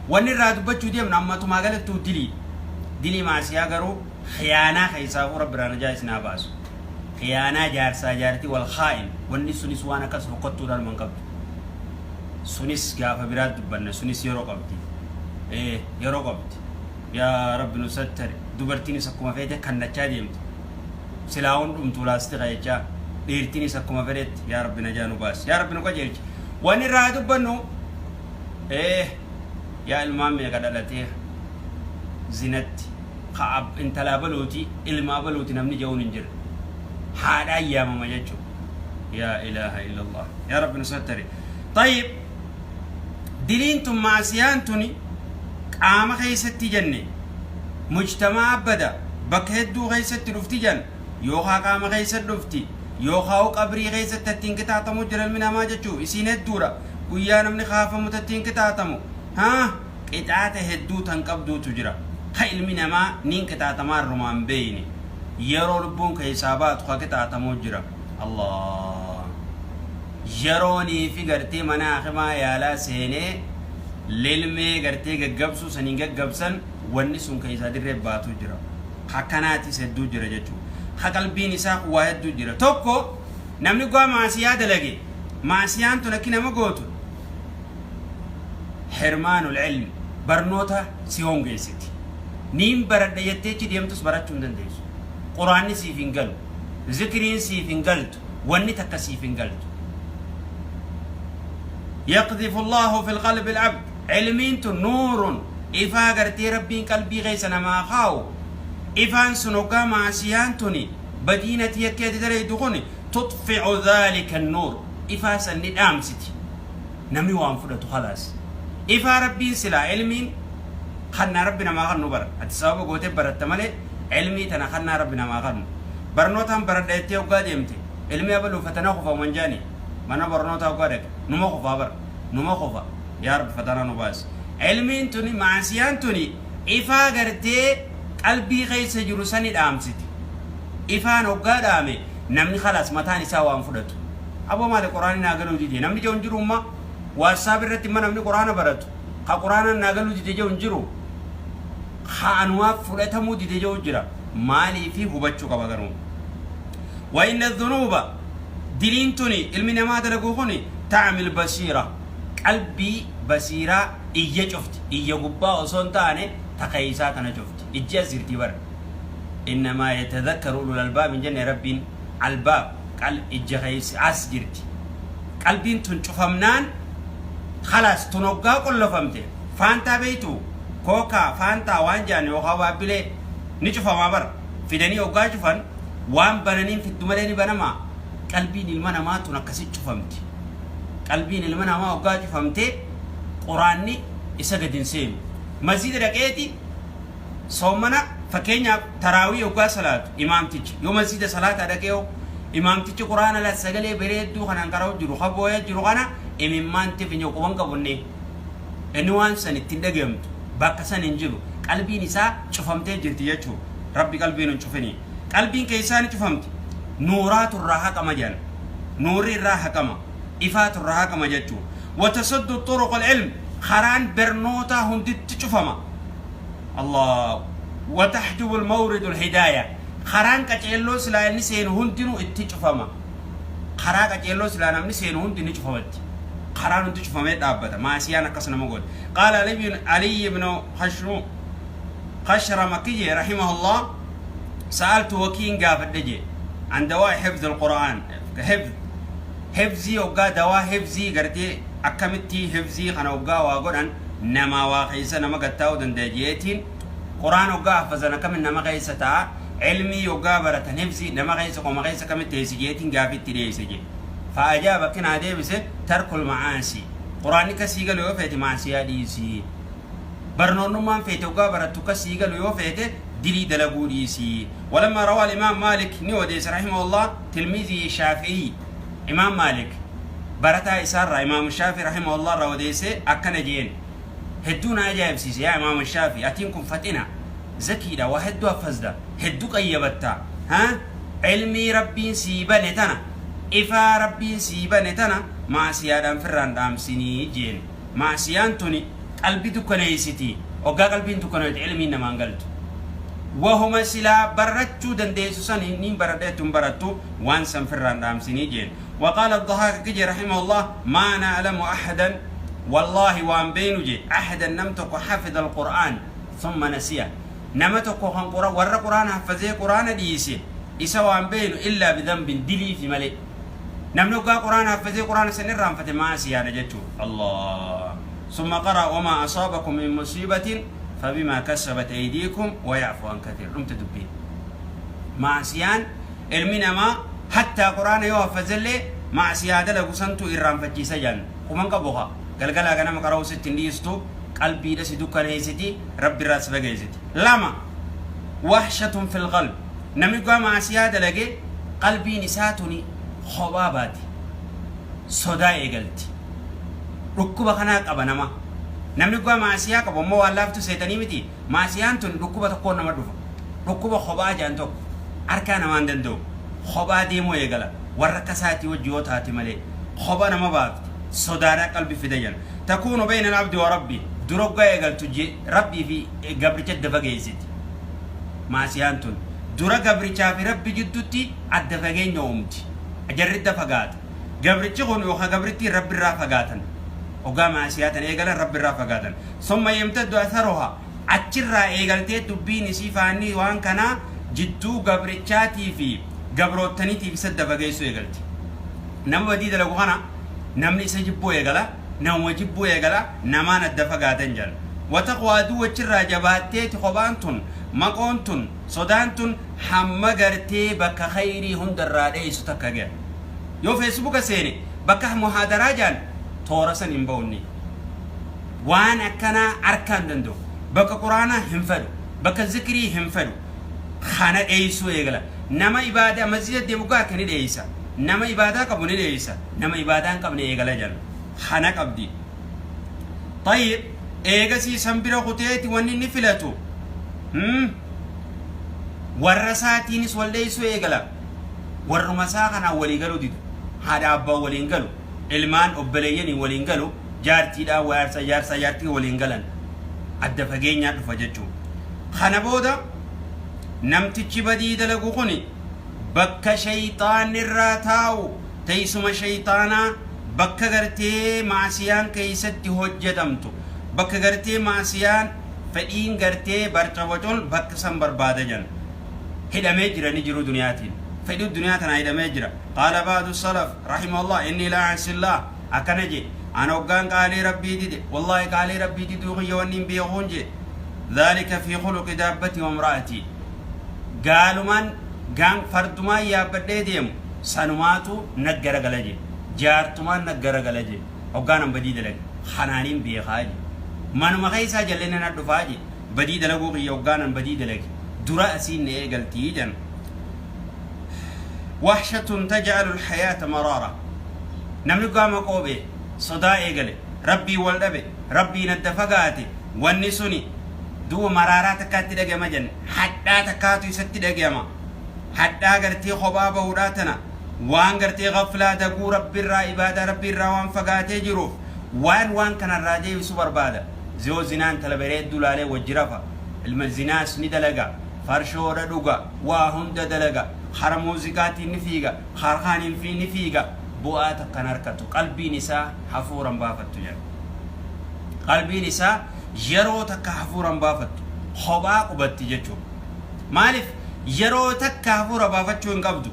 Wanni irraa dubbachuu deemnu ammatumaa galattuu dilii. Dilii maasiyaa garuu khiyaanaa keessaafuu Rabbi irraa najaa isin haa baasu. Khiyaanaa jaarsaa jaartii wal khaa'in wanni sunis waan akkas fokkottuudhaan man qabdu. Sunis gaafa biraa dubbanna, sunis yeroo qabdi. Ee, yeroo qabdi. Yaa Rabbi nu sattari. Dubartiinis akkuma feete kannachaa deemti. Silaa hundumtuu laastika jechaa, dhiirtiinis akkuma fedhetti. Yaa Rabbi najaa nu baasi. Yaa Rabbi nu qajeelchi. Wanni irraa dubbannu, ee, yaa ilmaan meeqa dhalatee zinatti ka intalaa baluuti ilmaa baluuti namni ja'uun hin jirre. Haadhaan yaamama jechuudha. Yaa ilaaha illallah. Yaa Rabbi nu sattari. Tayyib. Diliin tun, maasiyaan tuni, qaama keessatti jenne, mujtamaa bada bakka hedduu keessatti dhufti jan, yookaa qaama keessa dhufti, yookaa qabrii keessatti ittiin qixaaxamu jira ilmi namaa jechuu. Isiin hedduudha. Guyyaa namni kaafamu ittiin qixaaxamu, haa, qixaaxa hedduu tan qabduutu jira. Ka ilmi namaa niin qixaaxamaa irrumaan beeyne, yeroo lubbuun keessaa baatu ka qixaaxamu jira. Allah, yeroonii fi gartee mana hakimaa yaalaa seenee lilmee gartee gaggabsuu saniin gaggabsan, wanni sun keessaa dirree baatu jira. Akkanaatis hedduu jira jechuudha. Ka qalbiin isaa waa hedduu jira. Tokko, namni gaa maasiyaa dalage, maasiyaan tun akki nama gootu hirmaanul ilmi, barnoota si hongeessiti. Niin baradha jettee achi deemtus barachuu hin dandeessu. Quraanni siif hin galu, zikriin siif hin galtu, wanni takka siif hin galtu. يقذف الله في القلب العبد علمين نور ifaa gartee Rabbiin qalbii keessa namaa kaa'u. Ifaan sun hoggaa maasiyaan tuni badiinati yakki ati dalaydu kun تطفئ ذلك النور, ifaa san ni dhaamsiti. Namni waan fudhatu khalaas. Ifaa Rabbiin silaa ilmiin kannaa Rabbi namaa kannu bara ati sababa gootee baratta malee, ilmii tana kannaa Rabbi namaa kannu. Barnootaan baradha jettee hoggaa deemte, ilmi abaluu fatana kufa manjaani mana barnootaa hoggaa dhaqe numa kufaa bara, numa kufa. Yaa Rabbi fatana nu baasi. Ilmiin tuni, maasiyaan tuni ifaa gartee qalbii keessa jiru sani dhaamsiti. Ifaan hoggaa dhaame namni khalaas mataan isaa waan fudhatu. Aboo, maali quraani naa galuu dide namni jedhu hin jiru. Umma WhatsApp irratti imma namni quraana baratu ka quraanaan naa galuu dide jedhu hin jiru. Ka anumaaf fudhatamuu dide jedhu jira. Maaliifi hubachuu qaba garuu. وإن الذنوب, diliin tuni ilmi namaa dalaguu kuni, تعمي البصيرة, qalbii basiiraa iyya cufti. Iyya gubbaa osoo hin taane ta keeysaa tana cufti. Ijji as jirti bara. إنما يتذكر أولو الألباب hin jenne Rabbiin? ألباب qal ijja keeysi as jirti. Qalbiin tun cufamnaan khalaas. Tun hoggaa qollofamte, Faantaa beeytu, Kookaa, Faantaa waan jedhan yookaan Baabbilee ni cufamaa bara. Fidanii hoggaa cufan waan bananiin fiddu malee ni banamaa? Qalbiin ilma namaa tun akkasi cufamti. Qalbiin ilma namaa hoggaa cufamte quraanni isa gadi hin seenu. Masjida dhaqeeti soomana, fakkeenyaaf taraawii hoggaa salaatu, imaamtichi yoo masjida salaataa dhaqee hoo imaamtichi quraana la sagalee bareedduu kanaan qara'u jiru, ka booyaa jiru kana imimmaan tifinya quban qabunne, inni waan san ittiin dhagayamtu bakka san hin jiru. Qalbiin isaa cufamtee jirti jechuu. Rabbi qalbiin hin cufini. Qalbiin keessaa ni cufamti. Nuuraatu irraa haqama jedhan, nuurri irraa haqama, ifaatu irraa haqama jechuu. وتسد طرق العلم, karaan barnootaa hunditti cufama. الله وتحجب المورد الهداية, karaan qaceelloo silaa inni seenu hundinuu itti cufama. Karaa qaceelloo silaa namni seenu hundi ni cufamatti. Karaan hundi cufamee dhaabbata. Maasiyaan akkas nama godhe. قال علي بن خشرم كجي رحمه الله: سألت وكيعا, gaafadhe je, عن دواء حفظ القرآن. حفظ hifzii hoggaa, dawaa hifzii gartee akkamitti hifzii kana hoggaa waa godhan namaa waa keessa nama gattaa'uu danda'a jeetiin, quraan hoggaa hafazan akkamin nama keessa ta'a, ilmii hoggaa baratan hifzii nama keessa qoma keessa akkamitti teessi jeetiin gaafitti dhiyeesse je. فأجاب, akkinaa deebise: ترك المعاصي. Quraanni kasii galu yoo feete maasiyaa dhiisii. Barnoonnummaan feete hoggaa barattu kasii galu yoo feete dilii dalaguu dhiisii. ولما روى الإمام مالك ni odeesse رحمه الله تلميذه الشافعي, Imaam Maalik barataa isaarraa Imaam Shaafi رحمه الله irraa odeesse. Akkana jeen: hedduu na ajaa'ibsiise. Yaa Imaam Shaafi, atiin kun faxina zakiidha, waa hedduu haffazda, hedduu qayyabatta, ha ilmii Rabbiin sii bane tana, ifaa Rabbiin sii bane tana maasiyaadhaan firraan dhaamsinii jeen. Maasiyaan tuni Qalbii dukkaneessiti. Hoggaa qalbiin dukkanoyte ilmiin namaan galtu. Wahuma silaa barachuu dandeessu san niin baradha jettu hin barattu, waan san firraan dhaamsinii jeen. Waqaala Addahaak akki jee rahimahullah, maa na'lamu ahadan, wallaahi waan beeynu jee, ahadan nam tokko, hafidha alqur'aan thumma nasiya, nama tokko kan qura warra qur'aana haffazee qur'aana dhiise isa waan beeynu, illaa bidhanbin, diliifi malee. Namni hoggaa qur'aana haffazee qur'aana san irraanfate ma'asiyaadha jechuu. Allah summa qara'a wamaa asaabakum min musiibatin fabimaa kasabat aydiikum waya'fu an kathiir. Dhumte dubbiin. Ma'asiyaan ilmi namaa hattaa qur'aana yoo haffazellee ma'asiyaa dalagu santu irraanfachiisa jedhan. Quman qabu kaa galgalaa ganama qara'uu sitti hin dhiistu, qalbiidha si dukkaneessiti, rabbi irraa si fageessiti. Lama, wahshatun fil qalb. Namni hoggaa ma'asiyaa dalage qalbiin isaa tuni kophaa baati, sodaa eegalti. Dhukkuba kanaa qaba nama. Namni hoggaa ma'asiyaa qabu ammoo waan laaftu seetanii miti. Ma'asiyaan tun dhukkuba tokkoon nama dhufa. Dhukkuba kophaa jedhan tokko harkaa namaa hin danda'u. Kophaa deemuu eegala. Warra akka isaatii wajji yoo taate malee. Kopha nama baafti. Sodaadhaa qalbi fida jedhan. Takuunu bayna al-abdi wa rabbi. Dura hoggaa eegaltu rabbii fi gabricha adda fageessiti. Ma'asiyaan tun dura gabrichaa fi rabbi jiddutti adda fageenya uumti. Jarri adda fagaata. Gabrichi kun yookaan gabrittiin rabbi irraa fagaatan. Hoggaa ma'asiyaa tan eegalan rabbi irraa fagaatan. Summa yamtaddu atharuha, achirraa eegaltee dubbiin isii faanni waan kanaa jidduu gabrichaatii fi gabroottaniitiif isa adda fageessuu eegalti. Nama badii dalagu kana namni isa jibbuu eegala, namuma jibbuu eegala, namaan adda fagaatan jedhan. Wataqwaa aduu achirraa jabaatteeti kophaan tun, maqoon tun, sodaan tun hamma gartee bakka khayrii hundarraa dheessu takka gahe. Yoo feesbuuka seene bakka muhaadaraa jaan toora san hin ba'u inni. Waan akkanaa harkaa hin danda'u. Bakka quraanaa hin fedhu. Bakka zikrii hin fedhu. Kana dheessuu eegala. Nama ibaadaa masjida deemu gaa harka ni dheessa. Nama ibaadaa qabu ni dheessa. Nama ibaadaa hin qabne eegala jedhan. Kana qabdi. Tayyib, eegasii san bira kuteeti wanni inni filatu. Warra isaatiinis wal dheessuu eegala. Warruma isaa kanaan walii galuu dida. Haadha abbaan waliin galu. Ilmaan obboleeyyaniin waliin galu. Jaartiidhaan jaarsa jaarsaa jaartii waliin galan. Adda fageenyaa dhufa jechuudha. Kana booda namtichi badii dalagu kuni bakka shayxaanni irraa taa'u, teessuma shayxaanaa, bakka gartee maasiyaan keessatti hojjetamtu, bakka gartee maasiyaan fedhiin gartee barca bocoon bakka san barbaada jedhan. Hidhamee jira ni jiru duniyaatiin. Fedhii duniyaa tanaa hidhamee jira. Qaala ba'du salaf rahimahullah, inni laa asillah, akkana je, ana hoggaan qaalii rabbii dide, wallaahi qaalii rabbii diduu kiyya wanni hin beekuun je, dhaalika fi khuluqi daabbati wa imra'ati, gaalumaan gaan fardumaan yaabbadhee deemu sanumaatu naggara gala je, jaartumaan naggara gala je, hoggaan an badii dalage kanaaniin beekaa je, manuma keessaa jallinna na dhufaa je, badii dalaguu kiyya hoggaan an badii dalage dura asiin na eegaltii jan. Wahshatun taj'alu alhayaata maraara. Namni gaama qoobee sodaa eegale, rabbii wal dhabe, rabbiin adda fagaate, wanni suni duuba maraaraa takkaatti dhagama jan, hadhaa takkaatu isatti dhagama. Hadhaa gartee kophaa bahuudhaa tana, waan gartee gaflaa daguu rabbiirraa, ibaadaa rabbiirraa waan fagaatee jiruuf waan kanarraa deebisu barbaada. Yoo zinaan tala bareedduu laalee wajji rafa, ilma zinaas ni dalaga, farshoodha dhuga, waa hunda dalaga, kara muuziqaatiin ni fiiga, harkaaniin fi ni fiiga, bu'aa takkan harkatu, qalbiin isaa hafuuran baafattu jedha. Qalbiin isaa yeroo takka hafuuran baafattu, kophaa qubatti jechuudha. Maaliif yeroo takka hafuura baafachuu hin qabdu?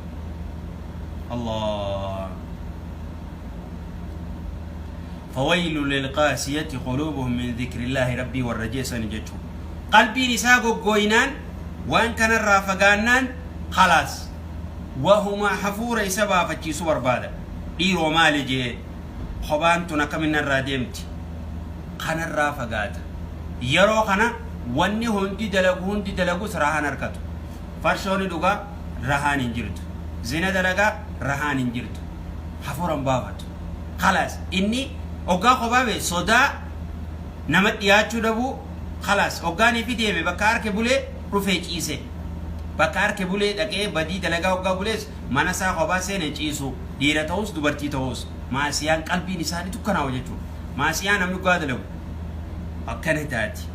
Allah. Fawaylu lilqaasiyati quluubuhum min dhikrillahi, rabbii warra jeessani jechuudha. Qalbiin isaa goggooynaan, waan kanarraa fagaannaan, khalaas wahuma hafuura isa baafachiisu barbaada. Dhiiroo maali jee, kophaan tun akkamin narraa deemti? Kanarraa fagaata. Yeroo kana wanni hundi dalagu, hundi dalagus rahaan harkatu. Farshooni dhugaa, rahaan hin jirtu. Zina dalagaa, rahaan hin jirtu. Hafuuran baafatu. Khalaas inni hoggaa kophaa bee sodaa nama dhiyaachuu dhabuu, khalaas hoggaanii fi deeme bakka harke bulee dhufee ciise. Bakka harke bulee dhaqee badii dalagaa, hoggaa bulees mana isaa kophaa seene ciisu, dhiira ta'us dubartii ta'us maasiyaan qalbiin isaanii dukkanaa'u jechuudha. Maasiyaa namni hoggaa dalagu Akkana taati.